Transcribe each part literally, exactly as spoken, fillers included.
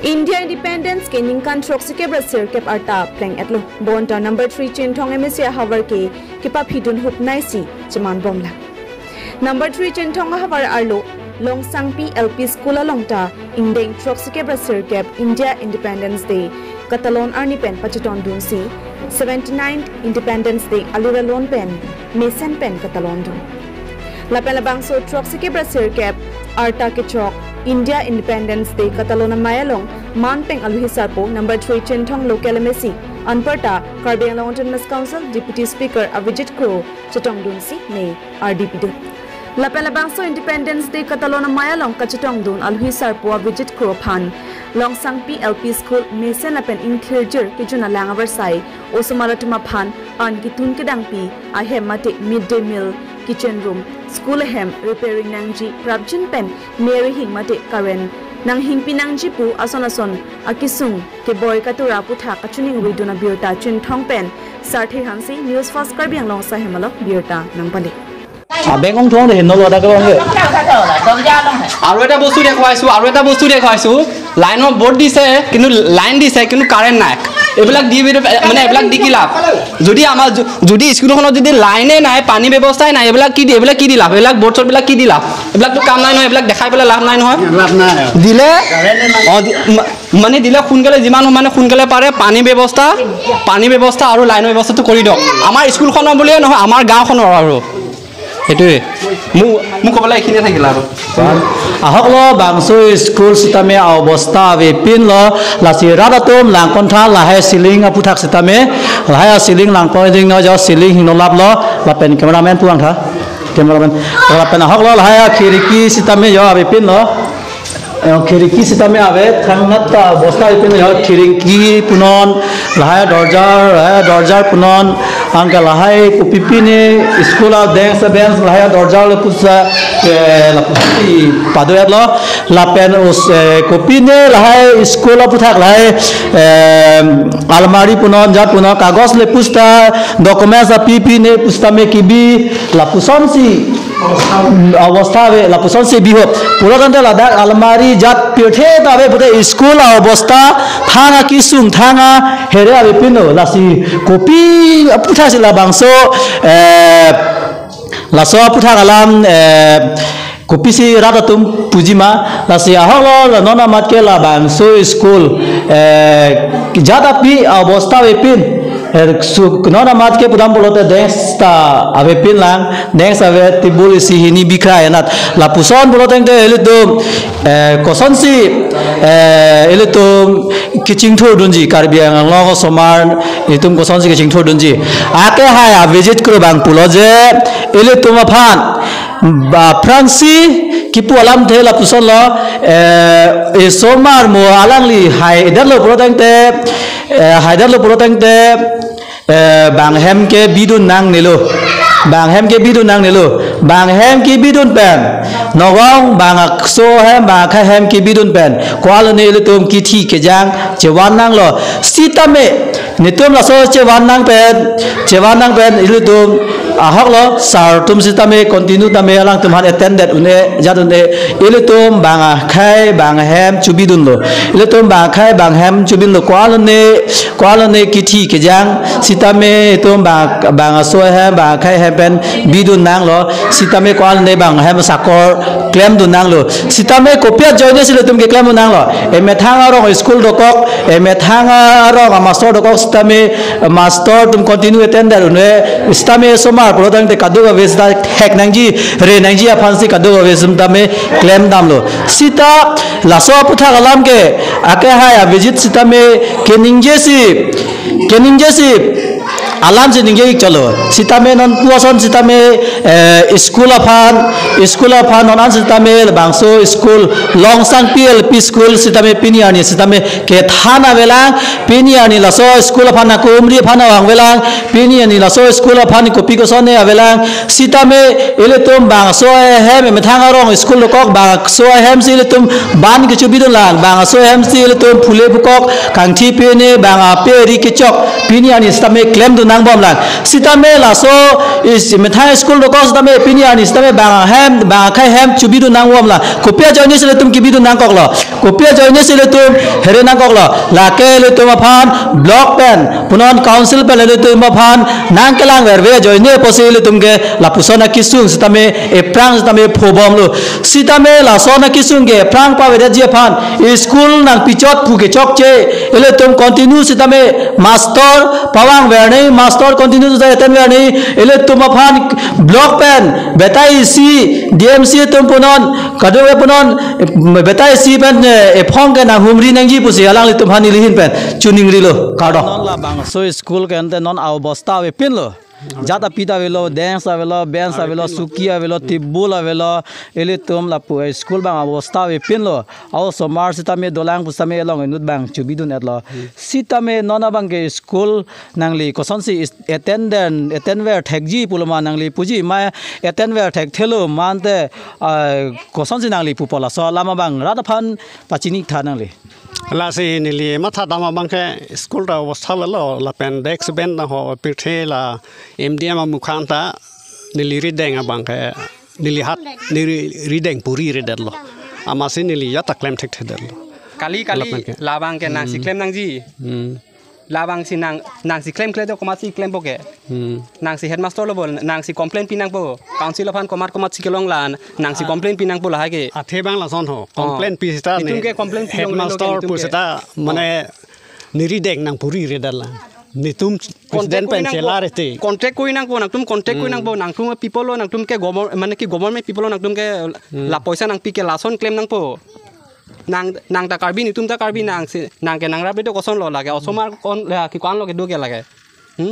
India Independence ke ningkan throksikep ra sirkep arta pleng-etlo. Bonta number three Chinthong M A C ahavar ke kepaphidun hupnaisi cheman bomlang. Number three Chinthong ahavar arlo Longsangpi L P School along ta ingdeng throksikep ra sirkep India Independence Day katalon arni pen pachetongdunsi seventy-ninth Independence Day aliralon pen mesen pen katalondun. Lapen labangso throksikep ra sirkep arta kechok India Independence Day katalon amei along manpeng aluhi sarpo number three Chinthong local M A C anparta Karbi Anglong Autonomous Council Deputy Speaker Avijit Kro chetongdunsi ne ardi pidun. Lapen labangso Independence Day katalon amei along kachetongdun aluhi sarpo Avijit Kro aphan Longsangpi L P School mesen lapen ingthirjir kejun alang avarsai osomar atum aphan an kitun kedangpi ahem mate mid day meal, kitchen room, school ahem repairing nangji prapjin pen me rihing mate current nanghingpi nangji pu ason ason akesung keboi katura aputhak kachiningridun abirta Chinthong pen Sarthe Hanse, News Fast Karbi Anglong Sahem along birta nangpale. Abeng ongthong de henolo ada kebang ke. আৰু এটা বস্তু দেখুৱাইছো, আৰু এটা বস্তু দেখুৱাইছো, লাইনৰ বৰ্ড দিছে, কিন্তু লাইন দিছে, কিন্তু কাৰেণ্ট নাই। এইবিলাক দি মানে এইবিলাক দি কি লাভ? যদি আমাৰ য- যদি স্কুলখনত যদি লাইনে নাই, পানী ব্যৱস্থাই নাই, এইবিলাক কি দি এইবিলাক কি দি লাভ? এইবিলাক বৰ্ড চৰ্ডবিলাক কি দি লাভ? এইবিলাকতো কাম নাই নহয়, এইবিলাক দেখাই পেলাই লাভ নাই নহয়। লাভ নাই। দিলে কাৰেণ্টে নাই। অ, দি- মা- মানে দিলে সোনকালে যিমান মানে সোনকালে পাৰে পানী ব্যৱস্থা, পানী ব্যৱস্থা আৰু লাইনৰ ব্যৱস্থাটো কৰি দিয়ক। আমাৰ স্কুলখনৰ বুলিয়ে নহয়, আমাৰ গাঁওখনৰ আৰু। সেইটোৱে। Mu mu kepala ikine thangkila aro. Ahok lo bangso school sitame a-obostha avepin lo, lasi rat atum langkon tha lahai ceiling aputhak sitame, lahai ceiling langkon ding no jo ceiling hingno lap lo, lapen cameraman puang tha. Cameraman. Lapen ahok lo lahai khiriki sitame jo avepin lo. Eh, khiriki sitame ave, thangnat ta bosta ipin jo khiriki punon, lahai dorjar, lahai dorjar punon, anke lahai kopi pine school a desk bench lahai dorjar le pusa, eh, lapusi pado-etlo, lapen us, eh, kopine lahai school aputhak lahai, eh, almari punon, jat punon, kagos le pusta, documents api pine pusta me kibi, lapusonsi obostha ave, lapusonsi biho. Pulo tangte ladak almari jat pirthe ta ave pute school a-obostha thang akesung thang ahere avepin lo, lasi kopi aputhak si labangso, eh, laso aputhak alam, eh, kopisi rat atum pujima, lasi ahok lo la non amat ke labangso school, eh, jat api a-obostha avepin, eh, su- non amat ke pudam pulote desk ta avepin lang, desk ave, table isi hini bikra enat. Lapuson pulo tangte ilitum, eh, kosonsi, eh, ilitum kechingthurdunji, Karbi Anglong osomar itum kosonsi kechingthurdunji. Ake hai Avijit Kro abang pulo je ilitum aphan ba aphrangsi kipu alamthe lapuson lo, eh, esomar mo alangli haidetlo pulo tangte, eh, haidetlo pulo tangte, eh, bang hem ke bidun nangnelo. Bang hem ke bidun nangnelo. Bang hem ke bidun pen, nogong bang aso hem, bang akhei hem ke bidun pen, ko-an lone ilitum kithi kejang chevan nanglo. Sitame netum laso chevan nang pen, chevan nang pen ilitum ahok lo, sir atum sitame continue tame alangtum aphan attended un-e, jat un-e, ilitum bang akhei bang ahem chubidunlo. Ilitum bang akhei bang ahem chubidunlo. Ko-an lone, ko-an lone kithi kejang sitame itum bang, bang aso ahem, bang akhei ahem pen bidun nanglo. Sitame ko-an lone bang ahem sakor klemdun nanglo. Sitame kopi ajoine si ilitum keklem nanglo. Emethang arong school dokok, emethang arong amaster dokok sitame master atum continue attended un-e, sitame esomar pulo tangte kadokave sita hek nangji, re nangji aphansi kadokave sitame klem damlo. Sita laso aputhak alam ke ake hai Avijit sitame keningjesi, keningjesi alam si ningje-ik cholo. Sitame non puason sitame, eh, school aphan, school aphan non an sitame labangso school Longsangpi L P school sitame pini arni sitame kethan avelang, pini arni laso school aphan akumri aphan avang avelang, pini arni laso school aphan kopi kosonne avelang, sitame ilitum bang aso ahem, emethang arong school dokok bang aso ahem si ilitum ban kechubidun lang, bang aso ahem si ilitum phule phukok kangthi pene bang ape ri kechok pini arni sitame klemdun nangbomlang. Sitame laso is methang school dokok sitame pini arni sitame bang ahem, bang akhei hem chobidun nangbomlang. Kopi ajoine si ilitum kebidun nangkoklo? Kopi ajoine si ilitum here nangkoklo? Lake ilitum aphan block pen, punon council pen ilitum aphan nangkelang verve ajoine pusi ilitum ke lapuson akesung sitame ephrang sitame phobomlo. Sitame lason akesung ke ephrang pavedetji aphan school nangpichot pu kechokche, ilitum continue sitame master pavang vernei, master continue sitame attend vernei, ilitum aphan block pen betai isi D M C atum punon, kadokave punon, betai isi pen, eh, ephong ke nanghumri nangji pusi alanglitum aphan nelihin pen choningrilo, kardom. Non labangso school ke ante non abosta avepinlo. Jat apit avelo, desk avelo, bench avelo, suki avelo, table avelo, ilitum lapu, eh, school abang abosta avepinlo. Aosomar sitame dolang pusitame elong inut abang chobidun-etlo. Sitame non abang ke school nangli kosonsi is-, attendance, attend ver thekji pulo ma nangli puji ma attend ver thekthelo ma ante, ah, kosonsi nangli pupo laso alam abang rat aphan pachini tha nangli. Lasi neli matha dam abang ke school ta abosta avelo lapen desk bench ta ho pirthe la M D M amukhan ta neli rideng abang ke neli hat neli rideng puri redetlo. Amatsi neli jat ta klem thekthedetlo. Kali kali lapen ke labang ke nangsi klem nangji. Hmm. Labangsi nang, nangsi klemkle do komatsi klempo ke. Hmm. Nangsi headmaster lo bo, nangsi complain pi nangpo. Council aphan komat komatsi kelong la, nangsi complain pi nangpo lahai ke. Athe abang lason ho. Oh. Complain pi sita itum ne ke complain pi long headmaster lo ke itum pu ke. Sita mane neli rideng nangpuri redetlo. Netum president pen chela rete. Contact koi nangpo, nangtum contact koi nangpo, nangtum people lo, nangtum ke government, mane ki government people lo, nangtum ke la poisa nangpi ke lason klem nangpo. Nang, nang ta Karbi, netum ta Karbi, nangsi, nang ke nangrap do kosonlo lake, osomar kon, la, ki ko-an lo kedo ke lake. Hmm?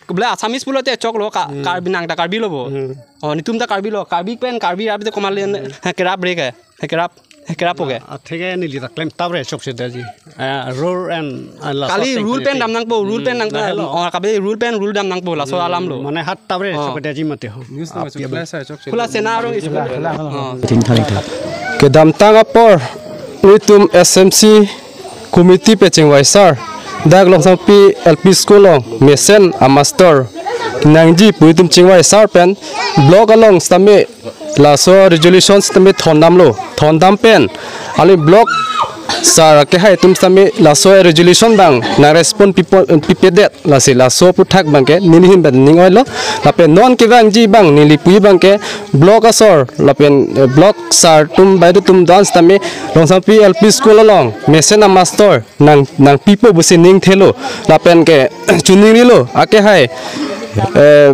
Bole Assamese pulote choklo ka, Karbi nang ta Karbi lo bo. Hmm. Oh, netum ta Karbi lo, Karbi pen, Karbi rap do komat le, he kerap re ke, he kerap, he kerap po ke. Athe ke neli ta klem tap re chokche daji. Ah, rule and, ah, laso kali thing rule pen kali dam nangpo, rule pen nangpo. Hmm, lahelo. Oh, kabe rule pen rule dam nangpo, laso alam lo. Mane hat tap re chokche daji mate ho. News lo chokche daji. Khula sena arong isu. Tin thari tha. Kedamtang apor, netum S M C committee pen chingvai sar, dak Longsangpi L P School along mesen amaster nangji pu netum chingvai sar pen block along sitame laso resolution sitame thondamlo, thondam pen ali block sar akehai atum sitame laso resolution abang nang respond pipo-, pipedet. Lasi laso aphuthak abang ke nelihin pen ning oilo. Lapen non kevangji abang neli pu abang ke block asor lapen, eh, block sar atum baideo atum do-an sitame Longsangpi L P School along mesen amaster nang, nangpipo pusi ningthelo. Lapen ke choningrilo akehai, eh,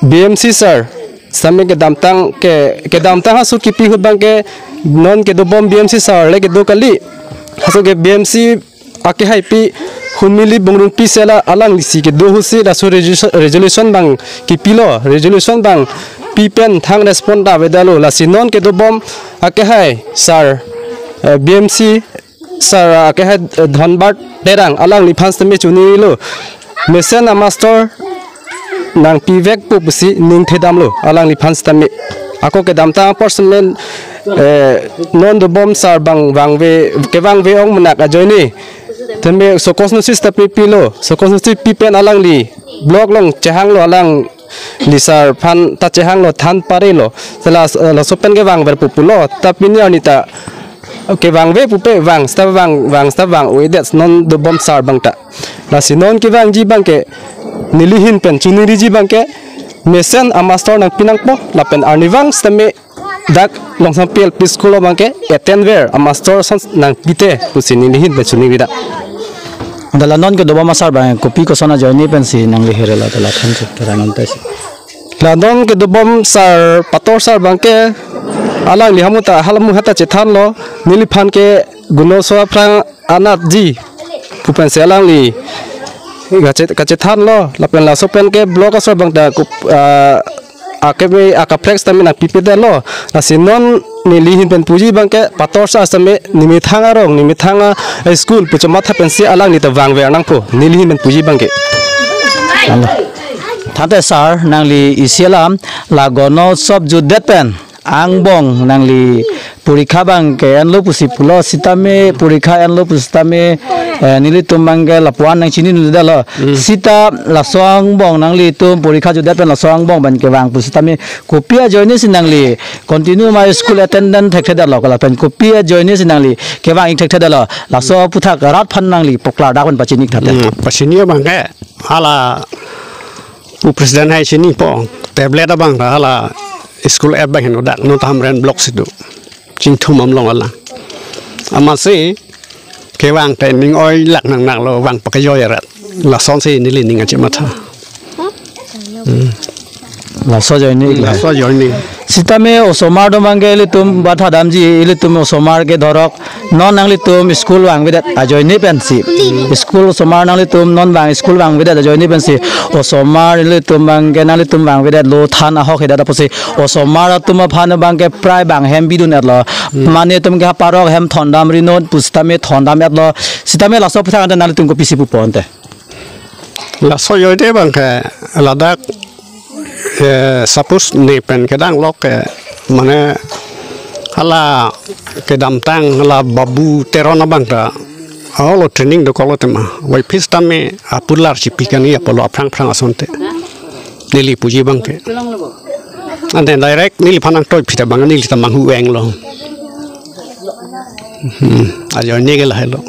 B M C sir sitame kedamtang ke, kedamtang hasu kipi ahut abang ke non kedobom B M C sir le kedo kali. Hasu ke B M C akehai pi Hunmili Bongrungpi sela alanglisi kedo ahutsi laso resolution, resolution abang kipilo, resolution abang pi pen thang respond ta avedetlo. Lasi non kedobom akehai sir, eh, B M C sir akehai, eh, Dhonbad Terang alangliphan sitame choningrilo. Mesen amaster nangpivekpo pusi ningthedamlo alangliphan sitame. Ako kedamtang apor semen, eh, non dobom sar abang vangve, kevangve ong menak ajoine tame sokos notice ta pipilo, sokos notice pi pen alangli block along chehanglo, alangli sar aphan ta chehanglo, than parelo. Sela, eh, laso pen kevangverpo pulo, ta pini arni ta kevangve pupe vang, sita vang, vang, sita vang-o-edet non dobom sar abang ta. Lasi non kevangji abang ke nelihin pen choningriji abang ke mesen amaster nangpi nangpo, lapen arnivang sitame dak Longsangpi L P School abang ke attend ver amaster ason nangpite pusi nelihin pen choningridak. Anta la non kedobom asar abang kopi koson ajoine pensi nangli herelo, anta la than chuk tara non pensi. La non kedobom sar, pator sar abang ke alangli hamu ta, halamu hata chethanlo, neliphan ke gunoso aphrang anatji pu pensi alangli kache-, kachethanlo, lapen laso pen ke block asor abang ta kup-, ah, akeme akaprek sitame nangpipedetlo. Lasi non nelihin pen puji abang ke pator sar sitame nemethang arong, nemethang a-school pu chomatha pensi alangli ta vangver nangpo, nelihin pen puji abang ke. Anta. Thante sir, nangli isi alam, la Gono Utsav jutdet pen angbong nangli porikha abang ke enlo pusi pulo sitame, porikha enlo pusitame, eh, nelitum abang ke lapuan nangchini nuli detlo. Sita laso angbong nanglitum porikha jutdet pen laso angbong pen kevang pusitame kopi ajoine si nangli continue ma school attendance thekthedetlo, kala pen kopi ajoine si nangli kevang-ik thekthedetlo, laso aputhak rat aphan nangli poklar dak pen pachini-ik tha te. Hmm, pachini abang ke hala pu president hai chinipo, tablet abang ta hala school app abang heno dak no ta Hamren block si do. Chingthum amlong alang. Amatsi kevang te ning oilak nangnanglo, vang pakejoi arat. Lasonsi neli ning achimatha. Laso ajoine. Laso ajoine. Sitame osomar atum abang ke ilitum bathadamji, ilitum osomar ke dhorok non nanglitum school vangvedet ajoine pensi. School osomar nanglitum non vang school vangvedet ajoine pensi. Osomar ilitum abang ke nanglitum vangvedetlo than ahok hedat apotsi osomar atum aphan abang ke prai bang hem bidun-etlo. Mane atum ke aparok hem thondamri non pusitame thondam-etlo. Sitame laso aputhak ante nanglitum kopisi pupo ante? Laso ajoine abang ke ladak, eh, suppose ne pen kedang lok ke mane hala kedamtang hala Babu Teron abang ta alo training dokoklo tema. Wai phis tame apular chipi kani apolo aphrang phrang asonte. Neli puji abang ke. Ante direct neliphan nangtoi phita abang neli ta manghu venglo. Hmm, ajoine ke lahelo.